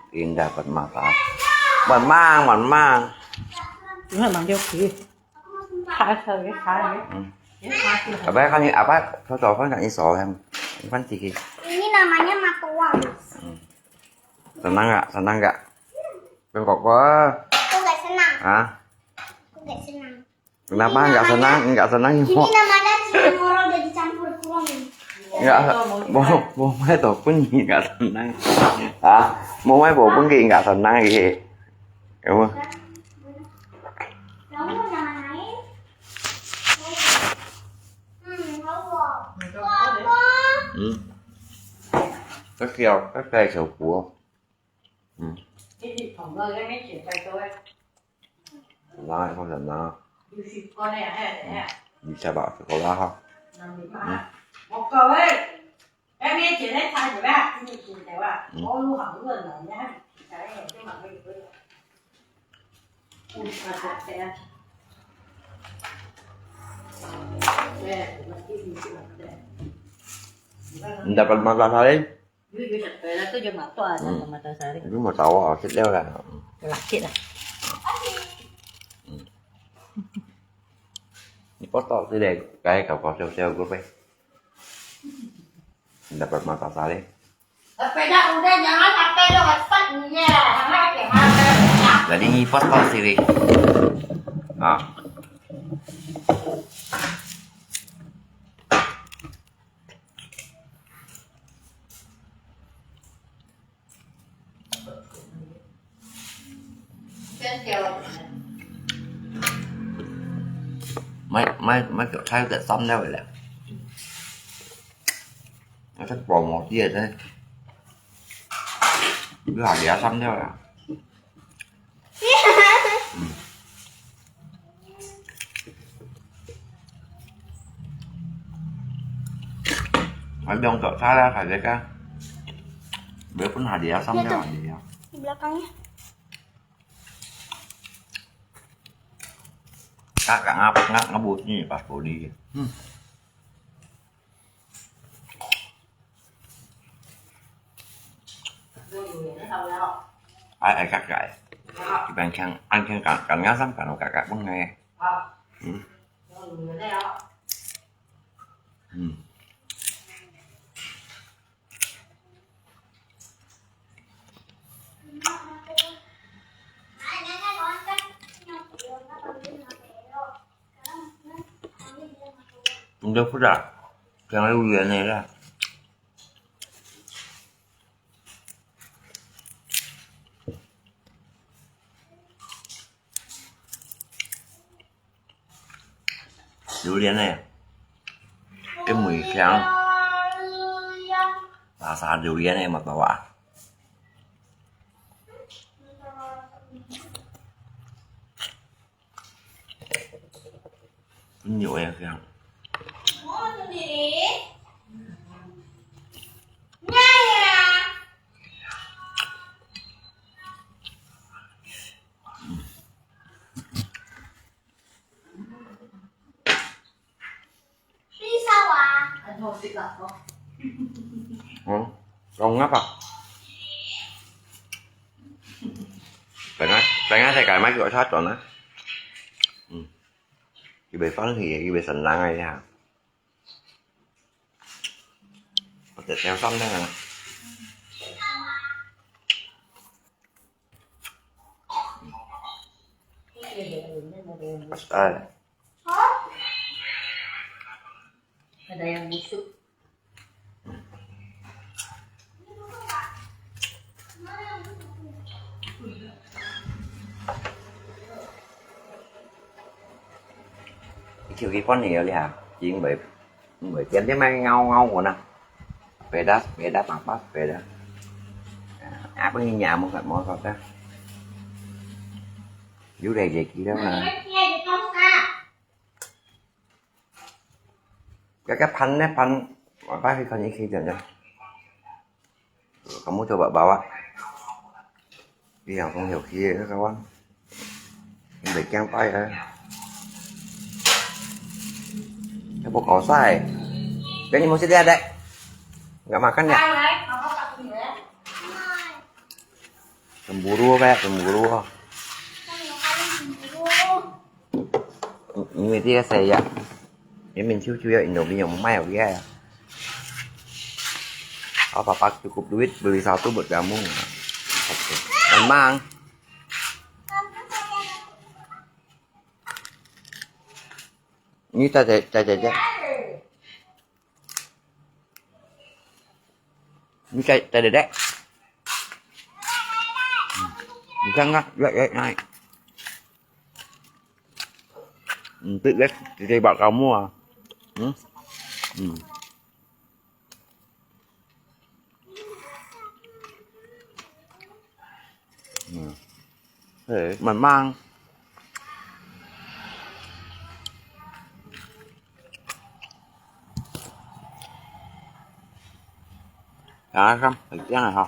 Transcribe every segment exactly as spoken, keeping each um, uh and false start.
Indah buat mata. Buat mang, buat mang. Ini mang dia okey. Kha kha kha. Hmm. Apa kan ni apa? Kau tahu kan kan iso kan? Kan tinggi. Ini namanya matoa, Mas. Hmm. Senang nggak? Senang nggak? Bengkok apa? Aku nggak senang. Hah? Aku nggak senang. Kenapa nggak senang? Nggak senang, ini namanya Cimoro udah dicampur kurung. Nggak, mau, mau main tuh pun nggak senang. Hah? Mau main tuh pun nggak senang, gitu. Kamu? Kamu mau jangan main? Hmm, kamu. Apa? Hmm. Các kiểu, các cái kiểu của. Ừ. Cái gì phòng ngơi cái mấy chuyện quay tôi. Nắng, không cần nắng. Đi xịt con này à, hay là thế à? Đi xe bảo thì có lá không? Nằm đi mà. Ừ. Một cầu ấy. Em nghe chuyện đấy thay rồi bác, cái gì chuyện đấy bác. Ừ. Có lúc hỏng luôn rồi nhá. Cái này cái mà bây giờ. Ui, mà sạch sẽ. Đây, cái gì cũng sạch sẽ. Dapat masalah lain. Ui, ui, sạch sẽ là tôi cho mà toa ra, hmm, mà toa sari. Ui, mà tao à, chết đéo là. Lắc chết à. Ni foto tu deh, kaya kau foto saya gue pe. Dapat mata sari. Sepeda udah, jangan sampai lo headset nih ya, sama kayak mana ya. Jadi ni foto siri. Ah. Mấy, mấy, mấy kiểu thấy cái tấm đó vậy lẹ. Nó thích bò một chia thế. Cứ hạt đĩa tấm đó là. Ở trong cọ thái đó thầy để cá. Bữa phun hạt đĩa tấm đó hạt đĩa. Di belakangnya. Kakak ngap ngap ngebut ni pas body. Hmm. Ai ai kakak. Kibang kang an kang kan kan ngasam kan kakak pun ngai. Hmm. Hmm. Bunda pura, jangan durian ni lah. Durian ni, cái mùi香, rasa durian ni mà tao à. Nhiều em kìa. Pisau ah. Ủa? Ông ngáp à? Phải nói, phải nói theo cái máy của thoát rồi đó. Ừ. Cái bề phấn thì cái bề sẵn lắng này ha. Có thể theo sóng đó hả? Ê. Ada yang busuk. Cái kiểu cái phone này là hả? Chị không phải, không phải chém thế mà ngâu ngâu của nè. Beda, beda, papa, beda. Apa ni nyamuk kat motor ta? Yuk deh jadi dah lah. Kakak pan ni pan, apa sih kan ini kerjanya? Kamu coba bawa. Iya, không hiểu gì đó các bạn. Không phải chém tay hả? Cái bộ cỏ sai. Cái này mua xích đen đấy. Nggak makan ya? Tahu, Lek. Mama tak punya, ya. Cemburu kayak cemburu. Ini dia saya. Ini min cucu ya Indomie yang mai ya. Oh, papa cukup duit beli satu buat kamu. Oke. Memang. Ini tak tak tak tak. Ini tak tak tak. Bukan lah, ya ya naik. Nanti guys, kita buat kamu ah. Hmm. Hmm. Hmm. Eh, memang. Đó, không, phải chăng rồi hả?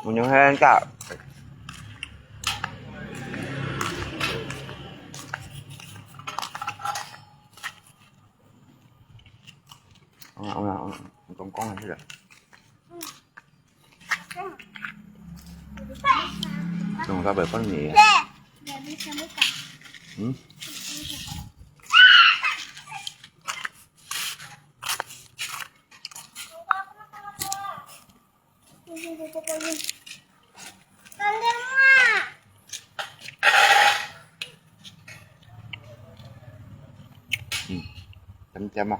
Mun nyo hen ka. Ong ong ong, kong kong hen. Dùng ra bảy con nhỉ? Hmm? Hmm. Chấm chấm à?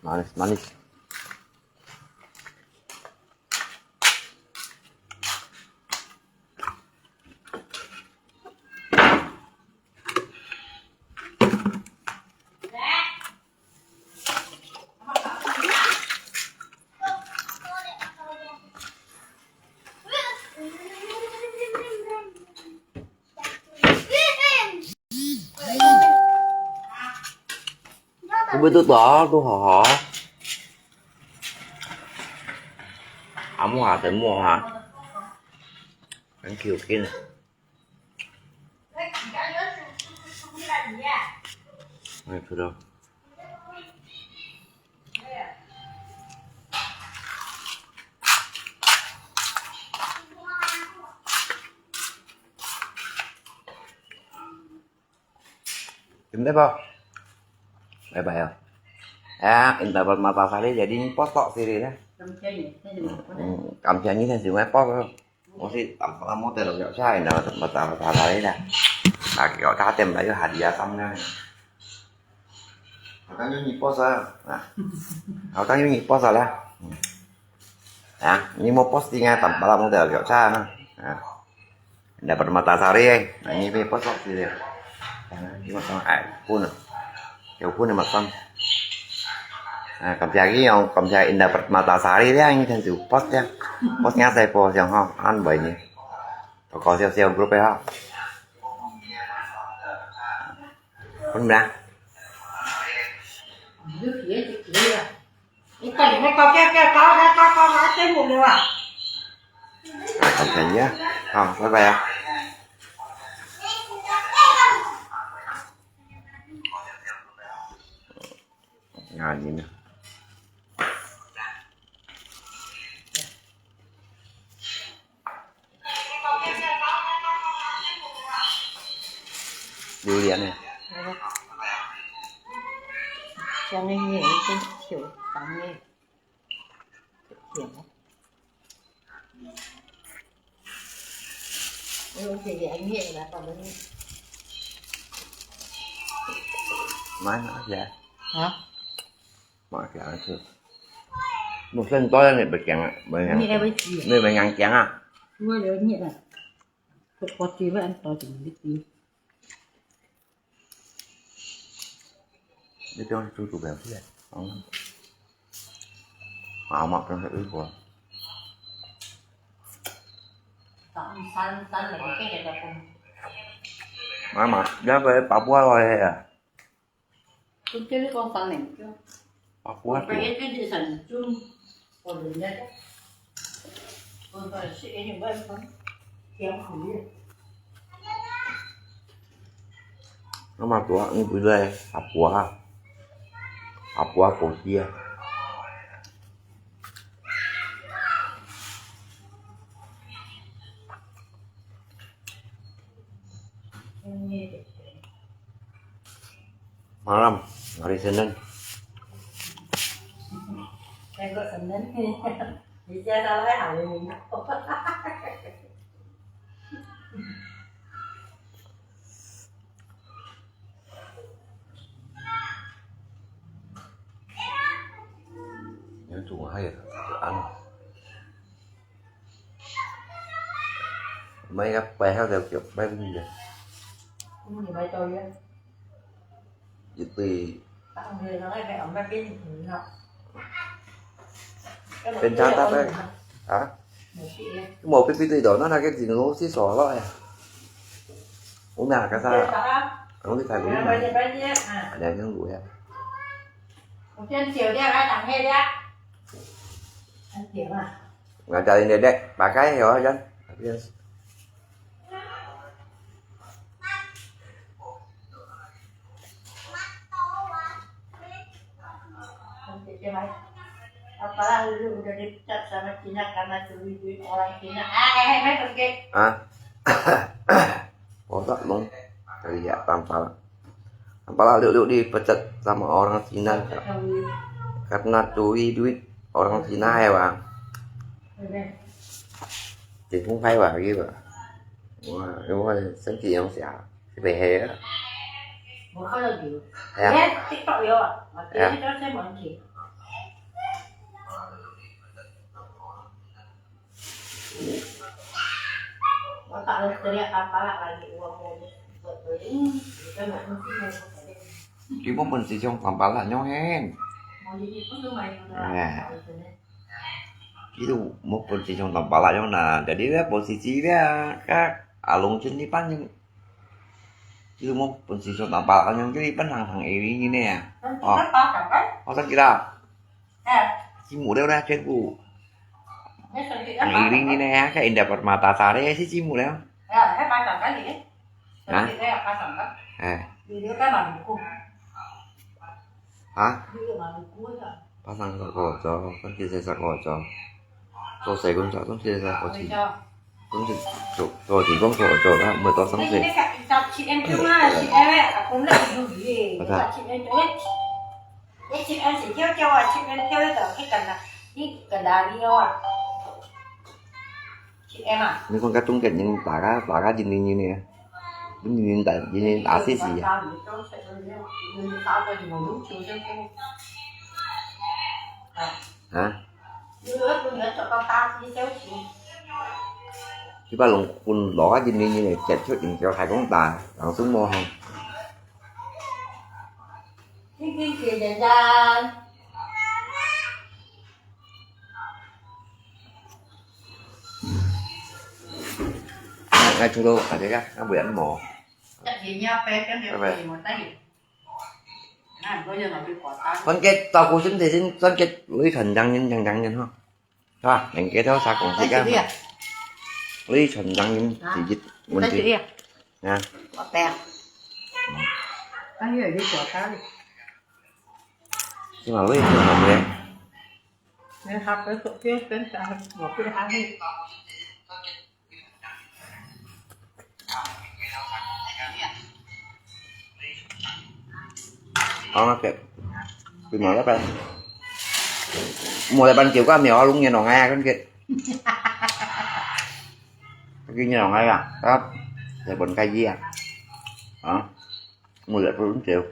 Manis, manis. Ui, betul tu, tu hả hả? Kamu hả, thấy mua hả? Ăn kiểu kia này. Này, thử đâu? Chính đấy không? Bye bye. Ya, Indah Permatasari jadi posok sih dia. Kamu janji saya juga posok. Mesti tanpa kamu terus siapa Indah Permatasari dah. Lagi kau kata Melayu hadiah kamu. Aku kan ni pos ah. Nah. Aku kan ni pos lah. Ya, ini mau posting ya tanpa kamu terus siapa. Nah. Indah Permatasari, eh. Nah, ini punya posok sih dia. Ini masang ai pun. Jauh pun masang. Nah, kamsiagi yang kamsiagi Indah Permatasari dia ini tentu pos dia. Posnya saya pos yang ha, an baik ni. Toko siap-siap grup ya. Pun dah. Nah, kamsiagi ya. Ha, bye bye ya. Nah, ini. Durian ya. Jangan ni itu ciu tangi. Ciu. Mana ya? Hah? Mana ya itu? Musim tu ni berkeng, berkeng. Ni apa sih? Ni berkeng keng ah. Dua dia ni lah. Kau kau cuba antau jadi. Ini tuh cucu berapa ya? Oh. Mama pernah itu. Mama, dia apa ya? Papua loh ya. 你叫你講三年，叫啊，我我一定是三年，就我人家，我把是给你外公养好的。我嘛大，你不是阿婆啊？阿婆啊，婆姐啊。Malam, hari Senin. Yang kok Senin ni. Bisa salah hari Minggu. 有種還有安。買个擺好了就擺入去。你買多少？一對。打回来，那个我们变成了。变成大概啊？没事。無必必對到，那那个人都是少了呀。我们那个啥，对啊，我们太古里我们这边呢，啊，两千五呀。我先走掉，还打黑的。很久啊。 Ngajarin dedek, pakai ya kan. Apalah dulu udah dipecat sama Cina karena curi duit orang Cina. Ah, eh, eh, eh, oke. Ah. Otak dong. Kali ya tampal. Tampal dulu dipecat sama orang Cina karena curi duit orang Cina ya, Bang. Oke. Thì không phải là cái mà. Ủa, đúng rồi, sân khấu ông xã. Cái bề hè á. Ủa, khó là gì? Hè. Thế TikTok vô à? Mà Hè. TikTok sẽ mọi người. Ủa, tạo ra cái này, à, phá lại là gì? Ủa, ủa, ủa, ủa, cái này không biết đâu, không phải đây. Chỉ có mình sử dụng tầm bắn là nhau hen. Ủa, gì, gì, có cái mày, À. Itu mau posisi tong pala yong na, jadi dia posisi dia ka alung cun di pan yong. Itu mau posisi tong pala yong jadi pan hang hang iri ni ya. Không, chỉ có ba cái. Pasal kita À, si mu dia na cek ku. cái sự kiện Hang iri ni ya, ka Indah Permatasari si si mu dia. À, cái ba cái gì? Hả? Sự kiện này là ba cái. Eh, Vì đứa cái mà mình cùng. Ha? Ví dụ mà mình cúi rồi. Pasang sa koco, kan kita sa koco. So sai kun sa, kan kita sa koci. Kan kita so so di kong koco lah, mesti tau sang Cái sai. cái cái tập chị em cứ mà chị em ấy, à, cũng là dù gì. Có thật. Chị em tôi ấy. Cái chị em chỉ theo theo à, chị em theo cái cái cần là cái cần là đi đâu à. Chị em à. Ni kon ka tung ken yin ta ka ta ka jin ni ni ni. Jin ni ta jin ni ta si si ya. Ha? Ki ba long kun lo ka jin ni ni ni jet chut in kêu hai kong ta, lang sung mo hong. Ngai chu lo ka de ka, ka bu yan mo. Bye bye. Son ke tau ku sim te sin, son ke lui chon jang yin jang jang yin ho. Ha, neng ke tau sa kong si ka. Lui chon jang yin ti jit mun ti. Ya. Si ma lui chon jang yin. Ong a pek. Kui mèo lắm. Mua lại bàn kiểu qua mèo lúng như nó ngay con kia. Cái như nó ngay à. Đó. Để bận cái gì à. Đó. Mua lại bốn triệu.